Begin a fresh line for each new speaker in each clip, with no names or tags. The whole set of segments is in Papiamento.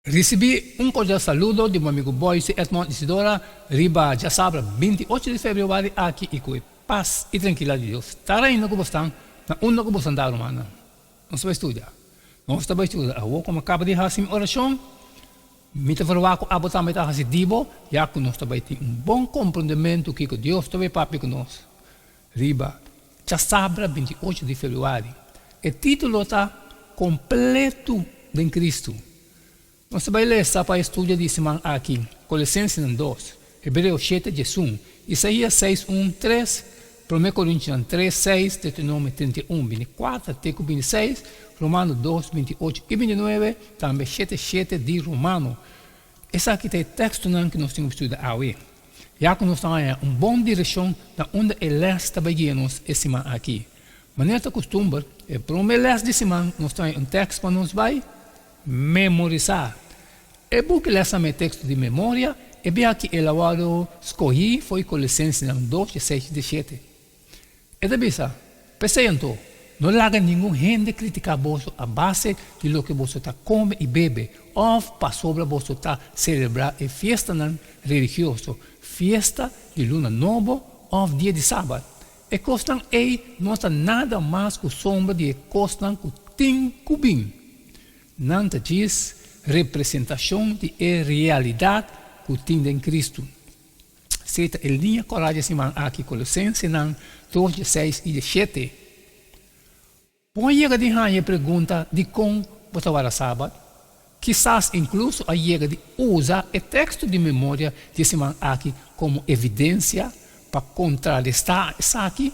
Risibí un kordial saludo di bo amigu Boyce Edmond Isidora riba djasabra 28 di febrüari aki i ku e pas i trankilidat di Dios ta reina ku bosnan na unda ku boso ta rumannan. Nos ta bai studia. Nos ta bai studia awor ku mi a kaba di hasi mi orashon. Mi ta verwagt ku abo tambe ta hasi di bo, ya ku nos ta bai tin un bon komprondementu kiko Dios ta bai papia ku nos riba djasabra 28 di febrüari. E título ta Kompletu den Kristu. Nos ta bai lesa pa e studio di siman aki, Kolosensenan 2, Hebreo 7, 11, Isaías 6, 1, 3, Promé Korintionan 3, 6, Deuteronomio 31, 24 te ku 26, Romano 2, 28 i 29, tambe 7, 7 di Romano. Esaki ta e tekstonan ku nos tin ku studia awe. Ya ku nos ta haña un bon direkshon na unda e lès ta bai guia nos e siman aki. Manera ta kustumber, e promé lès di siman nos ta haña un tèkst pa nos bai memorisá. E buki lesa mi e teksto di memoria, e biaha ki el a wòrdu skohí fo'i Kolosensenan 2, 6 i 7. E ta bisa, P'esei anto, no laga ningun hende kritiká boso a base di loke boso ta kome i bebe òf pasobra boso ta selebrá e fiestanan religioso, fiesta di luna nobo òf dia di sabat. E kosnan ei no ta nada mas ku sombra di e kosnan ku tin ku bin. Nan ta djis representashon di e realidat ku tin den Kristu. Esei ta e liña kòrá dje siman aki, Kolosensenan 2, 16 i 17. Bo a yega di haña e pregunta dikon bo ta warda Sabat? Kisas inkluso a yega di usa e teksto di memoria di e siman aki komo evidensia pa kontrarestá esaki.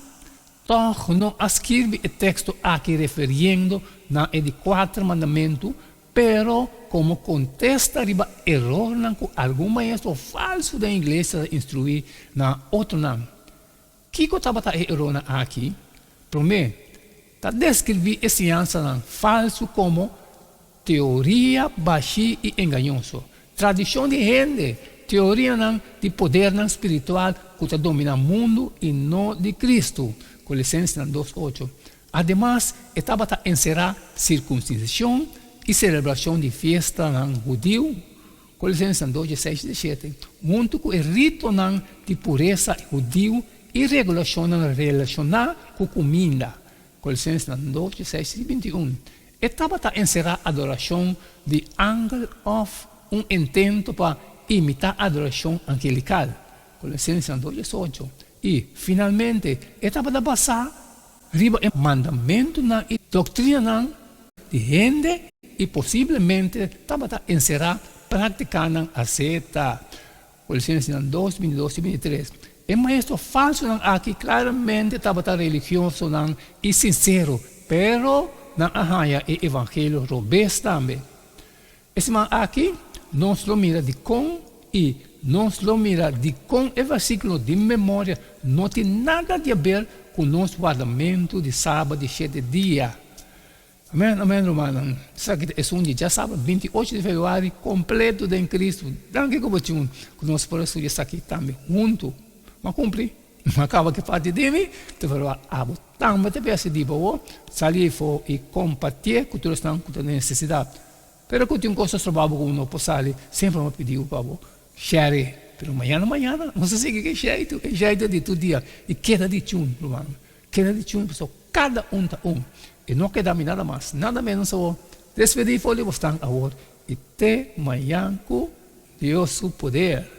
Tòg no a skirbi e teksto aki referiendo na e di kuater mandamentu, pero komo kontesta riba erornan ku algun maestro falsu den iglesia ta instruí na otronan. Kiko tabata e erornan aki? Promé, ta deskribí e siñansanan falsu komo teoria bashí i engañoso, tradishon di hende, teorianan di podernan spiritual ku ta dominá mundu i no di Kristu, Kolosensenan 2, 8. Ademas, e tabata enserá sirkunsisishon i selebrashon di fiestanan hudiu, Kolosensenan 2, 6 i 7, huntu ku e ritonan di puresa hudiu i regulashonnan relashoná ku kuminda, Kolosensenan 2, 6 i 21. E tabata enserá adorashon di angel òf un intento pa imitá adorashon angelikal, Kolosensenan 2, 18. I, finalmente, e tabata basá riba e mandamentunan i doktrinanan di hende i posiblemente tabata enserá práktikanan aseptá. Kolosensenan 2, 22 i 23. E maestro falsonan aki klaramente tabata religiosonan i sinsero, pero nan a haña e evangelio robes tambe. E siman aki nos lo mira dikon i nos lo mira dikon e versíkulo di memoria no tin nada di aber ku nos wardamentu di Sabat di shete dia. Amen, amen rumannan. Esaki ta esun di djasabra 28 di februari kompleto den Kristu. Danki ku bo tune ku nos por a studia esaki tambe huntu. M'a kumpli, m'a kaba ku e parti di mi, ta verwagt abo tambe ta biasi di bo sali afó i kompartié ku tur esnan ku ta den nesesidat. Pero ku tin kos ta stroba bo ku bo no por sali, semper mi a pidi bo pa bo share. Pero mañana mañana nos ta sigui ku e sheitu, e sheitu di tur dia i keda di tune rumannan, keda di tune pasobra kada un ta un i no keda mi nada mas nada menos awor. Despedí for di bosnan awor i te mañan ku Dios su poder.